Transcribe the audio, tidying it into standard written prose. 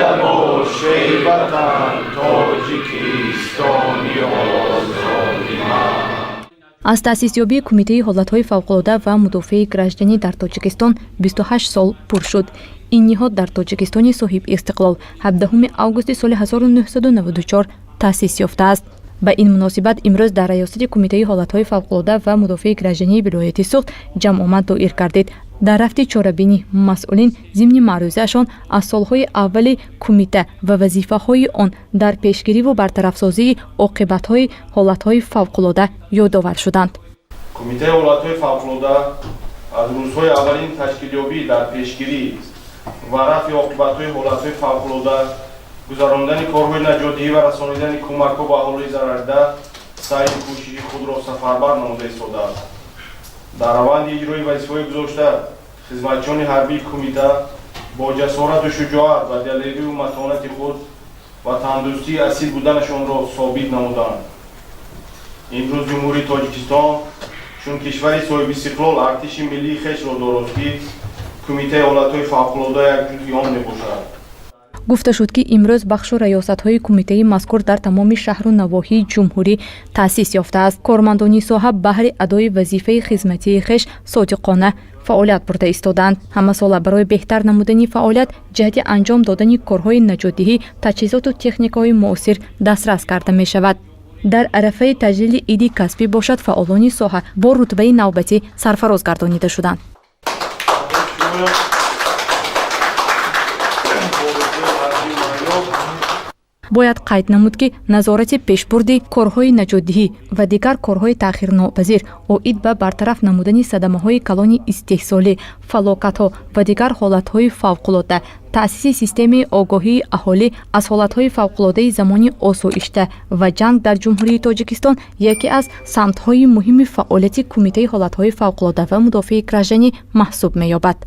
Зинда бош, эй Ватан, Тоҷикистони озоди ман. Аз таъсисёбии Кумитаи ҳолатҳои фавқулода ва мудофиаи гражданӣ дар Тоҷикистон 28 сол пур шуд. Ин ниҳод дар Тоҷикистони соҳибистиқлол 17 августи соли 1994 таъсис ёфтааст. Ба ин муносибат имрӯз дар раёсати Кумитаи ҳолатҳои фавқулода ва мудофиаи граждании вилояти Суғд ҷамъомад доир гардид. Дар рафти чорабинӣ масъулин зимни маърӯзаашон аз солҳои аввали кумита ва вазифаҳои он дар пешгириву бартарафсозии оқибатҳои ҳолатҳои фавқулода ёдовар шуданд. Кумитаи ҳолатҳои фавқулода аз рӯзҳои аввалини ташкилёбӣ дар пешгирӣ ва рафъи оқибатҳои ҳолатҳои фавқулода, гузарондани корҳои наҷотдиҳӣ ва расонидани кӯмакҳо ба аҳолии зарардида саъю кӯшиши худро сафарбар намуда истодааст. Дар раванди иҷрои вазифаҳои гузошта хизматчиёни ҳарбии кумита бо ҷасорату шуҷоат ва далерию матонати худ ва ватандӯстии асил буданашонро собит намуданд. Имрӯз Ҷумҳурии Тоҷикистон чун кишвари соҳибистиқлол артиши миллии хешро дорост, ки Кумитаи ҳолатҳои фавқулода як ҷузъи он мебошад. Гуфта шуд, ки имрӯз бахшу раёсатҳои кумитаи мазкур дар тамоми шаҳру навоҳии ҷумҳурӣ таъсис ёфтааст. Кормандони соҳа баҳри адои вазифаи хизматии хеш содиқона фаъолият бурда истодаанд. Ҳамасола барои беҳтар намудани фаъолият ҷиҳати анҷом додани корҳои наҷотдиҳӣ таҷҳизоту техникаҳои муосир дастрас карда мешавад. Дар арафаи таҷлили иди касбӣ бошад, фаъолони соҳа бо рутбаи навбатӣ сарфароз гардонида шуданд. Бо рутбаи ҳарбии майор. Бояд қайд намуд, ки назорати пешбурди корҳои наҷотдиҳӣ ва дигар корҳои таъхирнопазир оид ба бартараф намудани садамаҳои калони истеҳсолӣ, фалокатҳо ва дигар ҳолатҳои фавқулодда, таъсиси системаи огоҳии аҳолӣ аз ҳолатҳои фавқулодаи замони осоишта ва ҷанг дар Ҷумҳурии Тоҷикистон яке аз самтҳои муҳими фаъолияти Кумитаи ҳолатҳои фавқулода ва мудофиаи гражданӣ маҳсуб меёбад.